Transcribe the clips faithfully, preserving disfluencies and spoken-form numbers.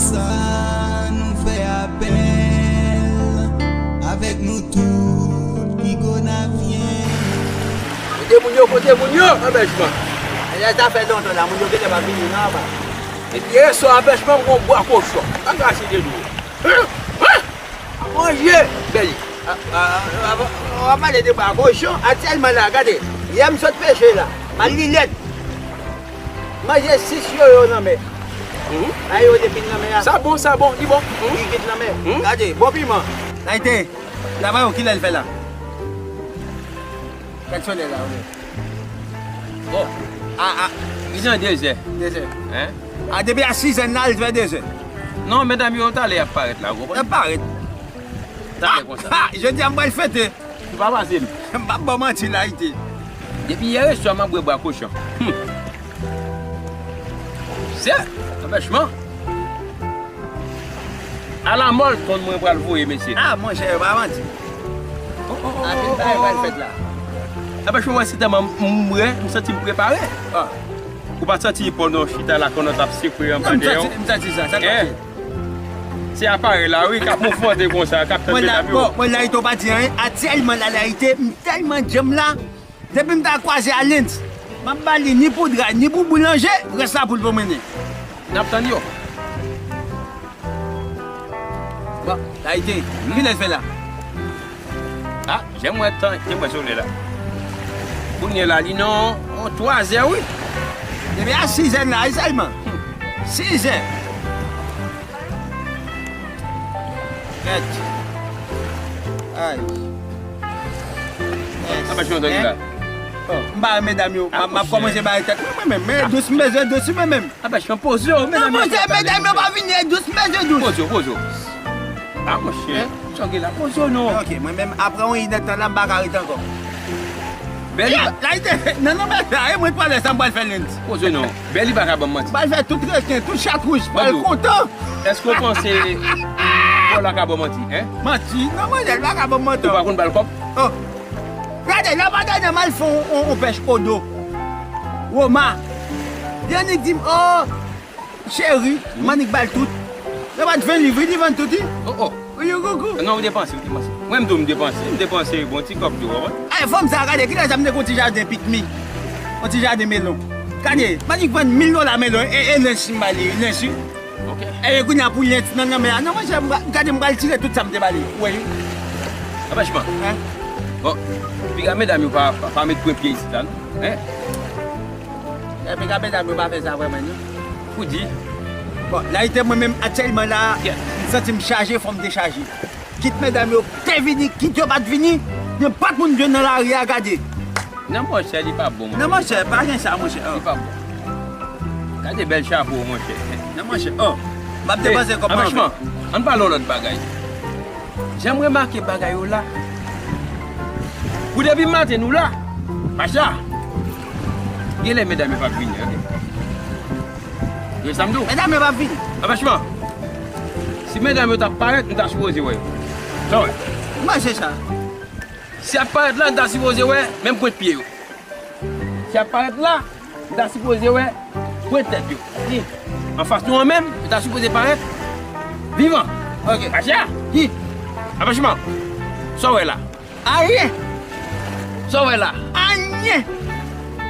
Sa nou fè apèl avèk nou tout ki Gonavyen. Kote moun yo, kote moun yo? Anbèchman. E lè sa fè lontan la, moun yo genlè pa vini nan anba. Epi yè swa anbèchman, m gon bwa kochon. Pa krache de dlo. Manje! Bèl. W ap pale de bwa kochon, aktyèlman la, gade. Yè m sot peche la. M al li lèt. Manje sis yoyo nan mè. Mhm. A yo depi nan mè a. Sa bon, sa bon, li bon. Mhm. Li kit nan mè. Mhm. Gade, bon piman. Layite, travay ou kilè l fè la? Gad solèy la, wi. Bon, a, a, li nan dezè. Dezè. Hein? A, depi a sizè n la, li fè dezè. Non, medam yo, talè y ap parèt la, ou konprann? Y ap parèt. Talè konsa. Ha, ha, jodi a m pral fete. Ou pa pase m. M p ap ba w manti, Layite. Depi yè swa m ap bwè bwa kochon. Hmm. Sè, anbèchman. Ala mòl tonn mwen pral voye, mesye. Ah, monchè, yo pa manti. Anpil bagay pral fèt la. Anbèchman, wè, se tèlman m bwè, m santi m prepare. Ah. Ou pa santi pandan w chita la, kònò t ap sekwe anba dèyè w? Non, m santi, m santi sa, sa k pase? Se aparèy la, wi, k ap mouvmante konsa, k ap tann medam yo. Mwen la, bon, mwen la, Ito pa di anyen. Aktyèlman la, Layite, m tèlman djanm la. Depi m ta kwaze a Lens, m ap ba li ni pou dra, ni pou boulanje, rès la pou l pwomennen. N ap tann yo. Bon, Layite, kilè l fè la? Ah, jan m wè tan, jan m wè solèy la. Kounye a la, li nan twazè, wi. Depi a sizè n la, sèlman. Sizè. Kèt. Ay. Apa chontan ki la? Oh, m ba medam yo, m ap kòmanse bay tèt mwen, mwen menm. Men dous, m bezwen dous, mwen menm. Apa chan poze w, medam yo. Non, monchè, medam yo pa vini, e dous, m bezwen dous. Poze w, poze w. Ah, monchè, sa w gen la, poze w non. Ok, mwen menm, apre yon inèdtan la, m pa ka rete ankò. Bèl. Layite, nan, nan, men sa, e mwen pral wè sa m pral fè Lens. Poze w non. Bèl, li pa ka ban m manti. M pral fè tout reken, tout chat wouj, pral kontan. Èske w panse Paul la ka ban w manti, en? Manti? Non, mwen, li pa ka ban m manti. Ou pa konn ba l kòb? Oh. Gade, lè pa gade, m al fè yon, yon, yon pèch Odo. Woma. Yannick di m, oh, cheri, m annik ba l tout. Lè pa t ven li, wi, li vann tout, wi. Oh, oh. Wi, wi, wi, wi. Non, ou depanse, ou depanse. Mwen, m tou, m depanse. M depanse bon ti kòb tou, w konprann? Ay, fanm sa, gade, kilè sa m te gon ti jaden pikmi. Yon ti jaden melon. Gade, m annik vann mil dola melon, e, e Lens m ba li, Lens, wi. Ok. E kounye a pou Lens nan lanmè a. Non, monchè, m pa, gade, m pral tire tout sa m te ba li. Ou wè, wi. Anpèchman. Hein? Bon, piga medam yo pa, pa, pa met pwen pye isit la, non? Hein? E piga medam yo pa fè sa vrèman, non? Ou di? Bon, Layite, mwen menm, aktyèlman la, m santi m chaje, fò m dechaje. Kit medam yo te vini, kit yo pa t vini, nenpòt moun jwenn nan lari a, gade. Non, monchè, li pa bon, monchè. Non, monchè, pa gen sa, monchè. Oh. Li pa bon. Gade bèl chapo, monchè. Non, monchè. Oh, m ap depanse kòb mwen. Franchman, ann pale yon lòt bagay. Jan m remake bagay yo la, pou depi maten nou la, Pacha, genlè medam yo p ap vini, ok? Yo sa m di w. Medam yo p ap vini. Franchman, si medam yo t ap parèt, nou ta sipoze wè yo. Sa w wè? Manje sa. Si y ap parèt la, n ta sipoze wè menm pwent pye yo. Si y ap parèt la, n ta sipoze wè pwent tèt yo. Anfas nou an menm, yo ta sipoze parèt vivan. Ok. Acha! Hi! Franchman, sa w wè la? Anyen! Sa w wè la? Anyen!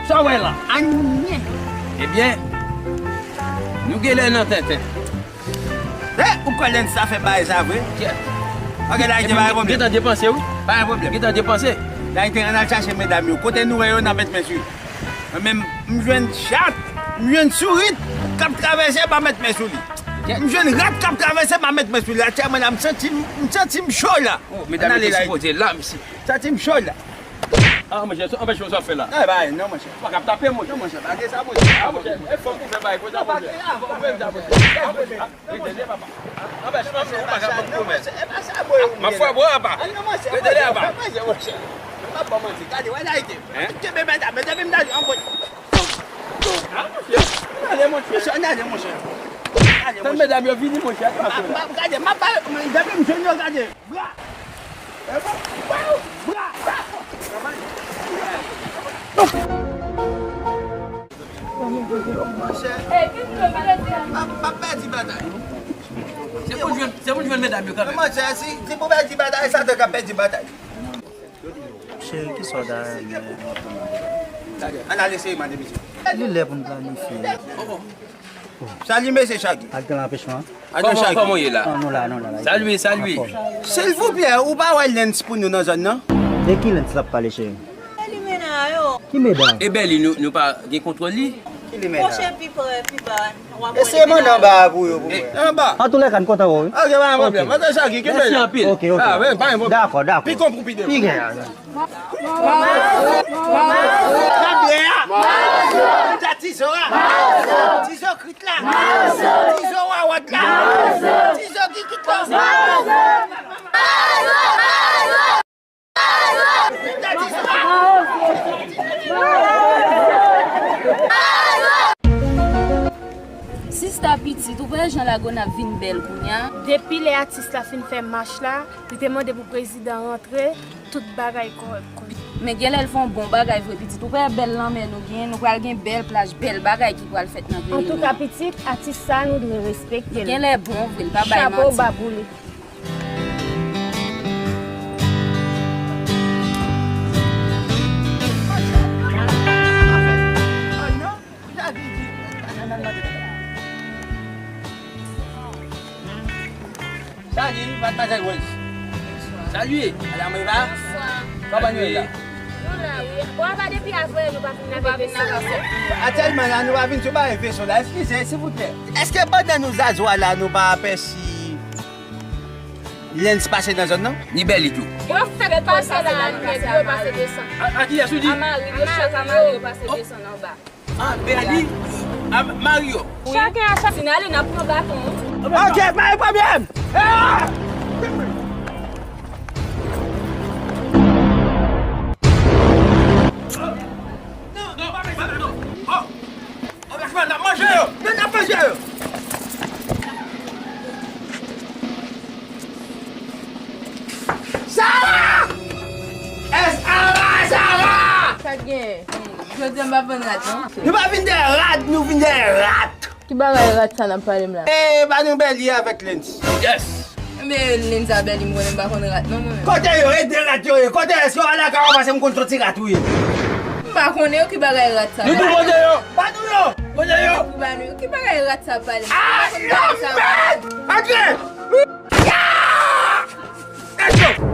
Sa w wè la? Anyen! Ebyen, nou genlè nan tenten. Eh, ou kwè Lens sa fè bagay sa vre? Kèt. Ok, Layite, pa gen pwoblèm. Gentan depanse, wi. Pa gen pwoblèm. Gentan depanse. Layite, ann al chache medam yo. Kote nou wè yo, n ap met men sou yo. Mwen menm, m jwenn chat, m jwenn sourit k ap travèse, m pa met men sou li. M jwenn rat k ap travèse, m pa met men sou li. Aktyèlman la, m santi m, m santi m cho la. Oh, medam yo te sipoze la, mesye. Santi m cho la. Ah, monchè, anpèch sa w fè la. Non, pa, non, monchè. Pa k ap tape, monchè. Non, monchè, pa gen sa, monchè. Ah, monchè, e fanm pou fè bagay konsa, monchè. Non, pa gen avan, ou menm sa, monchè. Ah, monchè. Rete lè, papa. Anpèch fanm nan, ou pa ka ban m pwomès. M ap fè bò, papa. Rete lè, papa. Rete lè, papa. M ap ba w manti. Gade, wè Layite. Hein? Kenbe men la, men depi m ta anvoye. Ah, monchè. Ann ale, monchè. Monchè, ann ale, monchè. Ann ale, monchè. Tann medam yo vini, monchè. Gade, m ap ba yo, depi m jwenn yo, gade. Bra! Monchè, m ap, m ap pèdi batay. Moun jwenn medam yo kanmenm. Manzè, si, si pou pèdi batay, sa te ka pèdi batay. Cheri, kisa w ta renmen? Ann al eseye mande misye. Li lè pou n planifye. Salut, mesye Shaggy. Ak gran anpechman. Kòman, kòman w ye la? Ah, nou la, nou la, la. Salye, salye. Silvouplè, ou pa wè Lens pou nou nan zòn nan? De ki Lens l ap pale, cheri? Ki medam? E bèl li, nou, nou pa gen kontwòl li? Ki medam? Pwoche pi pre, pi ba. Eseye mande anba a pou yo, pou mwen. Anba. Antoulèka, n kontan wè w, wi. Ok, pa gen pwoblèm. Mande Shaggy, kenbe la. Mèsi anpil. Ok, ok. Ah, wi, pa gen pwoblèm. Dakò, dakò. Pi konpli, pi de. Pi gen. Mazo! Mazo! Mazo! Mazo! Tizo a! Mazo! Tizo krit la! Mazo! Tizo wawòt la! Mazo! Tizo kikit la! Mazo! Mazo! Mazo! Sista pitit, ou wè jan Lagonav vin bèl kounye a? Depi lè atis la fin fè mach la, li te mande pou prezidan rantre, tout bagay kòrèk kounye a. Men genlè l fè yon bon bagay vre pitit. Ou wè bèl lanmè nou gen, nou pral gen bèl plaj, bèl bagay ki pral fèt nan peyi nou. Antouka pitit, atis sa nou dwe respekte l. Li genlè bon vre, l pa bay manti. Chapo ba pou li. Salut, Mademoiselle Wells. Salut, Madame Eva. Bonswa. Kòman nou ye la? Nou la, wi. Bon, apa depi avril nou pa vin lave veso? Aktyèlman la, nou pa vin sou bagay veso la. Eskize, silvouplè. Èske pandan nou zazwa la, nou pa apèsi Lens pase nan zòn nan? Ni Bèli tou. Yo fèk pase la, ni Bèli yo pase desann. A, a kiyès ou di? A mari yo, chak a mari yo pase desann anba. Ah, Bèli, ah, Mario. Chak a chak fin ale, n ap pran baton. Ok, pa gen pwoblèm. Ah! Non, non, pa fè sa, non. Oh! Anbèchman, n ap manje yo! Men n ap manje yo! Sara! Sara! Sara! Sa k genyen? Jodi a m pa vann rat, non. Nou pa vin dèyè rat, nou vin dèyè rat! Ki bagay rat sa n ap pale m la? E, ba nou Bèli avèk Lens. Yes! Men Lens a Bèli, m konnen m pa konn rat, non, mwen menm. Kote yo? E de rat yo ye. Kote yo? Èske w al lakay w pase m konn soti rat ou ye? M pa konnen yo ki bagay rat sa. Nou tou pote yo! Ba nou yo! Pote yo! Ba nou yo. Ki bagay rat sa ap pale? Ah, non, mèd! Antre! Ya! Let's go!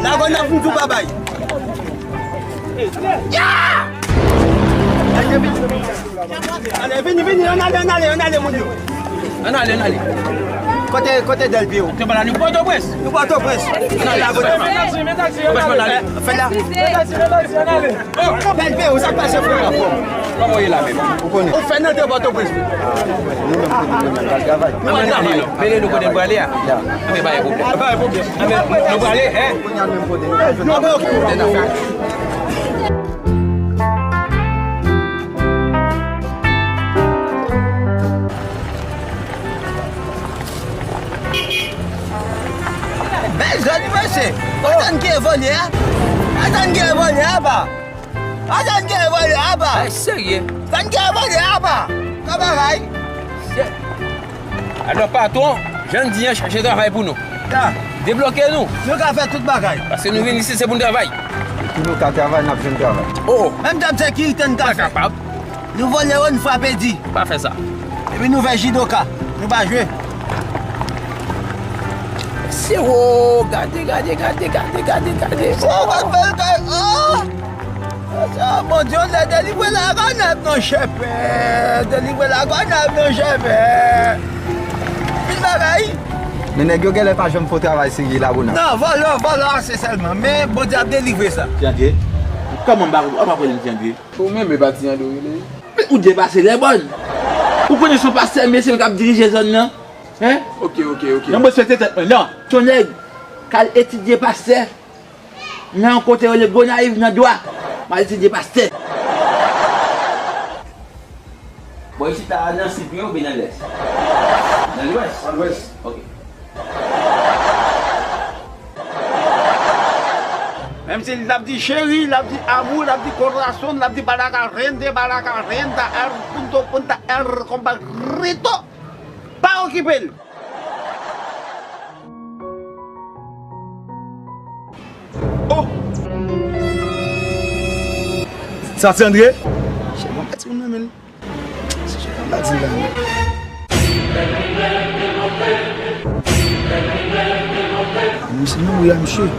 Lagonav m tou babay. Ya! Ale, vini, vini, ann ale, ann ale, ann ale, moun yo. Ann ale, ann ale. Kote, kote Delpye yo? Te bala nou Pòtoprens. Nou Pòtoprens. Ann ale, ann ale. Fè la. Delpye yo, sa k pase, frè, anfòm? Kòman w ye la menm? Ou konnen. Ou fè nan te Pòtoprens. Nou menm kote nou pral travay. Mwen travay non. Mele nou kote n prale a. Anben pa gen pwoblèm. Pa gen pwoblèm. Anben nou prale, en? Kounye a nou menm kote nou pral travay. Bèl zòn wi mesye. Atann ki evolye a. Atann ki evolye a pa. Atann ki evolye a pa. Ay serye. Atann ki evolye a pa. Ka bagay. Alò patwon, jan n di an, chache travay pou nou. Debloke nou. Nou ka fè tout bagay. Paske nou vin isit se pou n travay. Epi nou ka travay, n ap jwenn travay. Oh. Menm tan sekirite n ka fè. Pa kapab. Nou vole yo, n frape di. Pa fè sa. Epi nou fè jidoka. Nou pa jwe. Se wo, gade, gade, gade, gade, gade, gade. Oh, w ap fè l kay. Oh! Bondye, lè delivre la, gade non, chèpè. Delivre la, gade non, chèpè. Pil bagay. Men nèg yo genlè pa janm fè yon travay serye la, Bonap. Non, vòlò, vòlò ase sèlman. Men Bondye ap delivre sa. Tande, kòman m pa, w pa konnen Tande? Ou menm e pa Ti André w rele? Men ou depase lè bòn. Ou konnen se yon pastè, men se li k ap dirije zòn nan. Hein? Ok, ok, ok. Non, mwen swete tèt mwen. Non, se yon nèg k al etidye pastè nan yon kote yo rele Gonayiv nan dwa. M al etidye pastè. Bon, isit la, nan sid nou ye oubyen nan lès? Nan lwès? Nan lwès. Ok. Menm si l ap di cheri, l ap di amou, l ap di corazón, l ap di balaga rende, balaga renda, el punto punta, el compadrito. Pa okipe l. Oh! Sa se André? Chè, bon, pati moun nan men l. Misye nan wi a misye.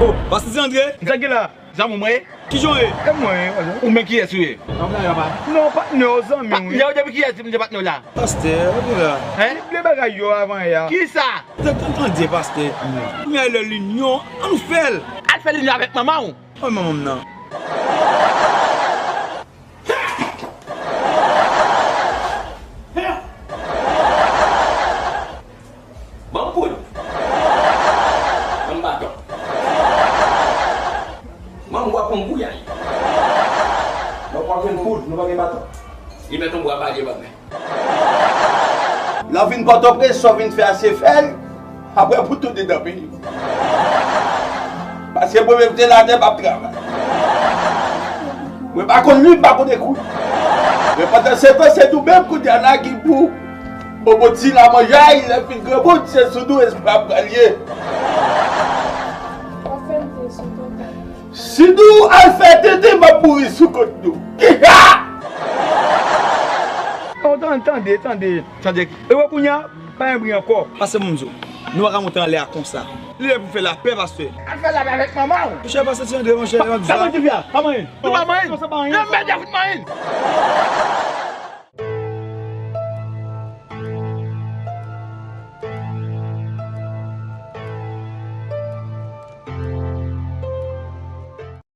Oh, pastè Ti André? Sa ki la? Zanmi mwen? Kijan w ye? E mwen, wi, pastè. Ou menm kiyès ou ye? Non, patnè w, zanmi w, wi. Patnè w depi kiyès m te patnè w la? Pastè, ou la? Hein? Regle bagay yo avan yè. Kisa? Tande, pastè. Premye lè linyon, an nou fè l. Al fè linyon avèk manman w. Mwen manman m nan. Ban m poud. Ban m baton. Ban m bwa pou m bouyay. Donk w ap jwenn poud, nou pa gen baton. Li mèt yon bwa palye ban mwen. Lè w vin Pòtoprens, sa w vin fè a se fè l, apre pou tounen nan peyi w. Paske premye m te la tè p ap travay. Mwen pa konn li, m pa konn ekri. Men pandan se tan, se nou menm kounye a la ki pou bobo ti la manjay, lè fin granmoun, se sou nou espwa pral ye. W ap fè m te sou tonton. Si nou al fè tete, m ap mouri sou kont nou. Kicha! Oh, tande, tande, tande. Tande ki? E wè kounye a, pa gen bri ankò. Pastè Monzo, nou pa ka monte anlè a konsa. Li lè pou fè lapè, pastè. Al fè lapè avèk manman w. Monchè, pastè Ti André, monchè, pa manyen. Pa manyen. Nou pa manyen. Nou pa manyen. Nan mèt a fout manyen.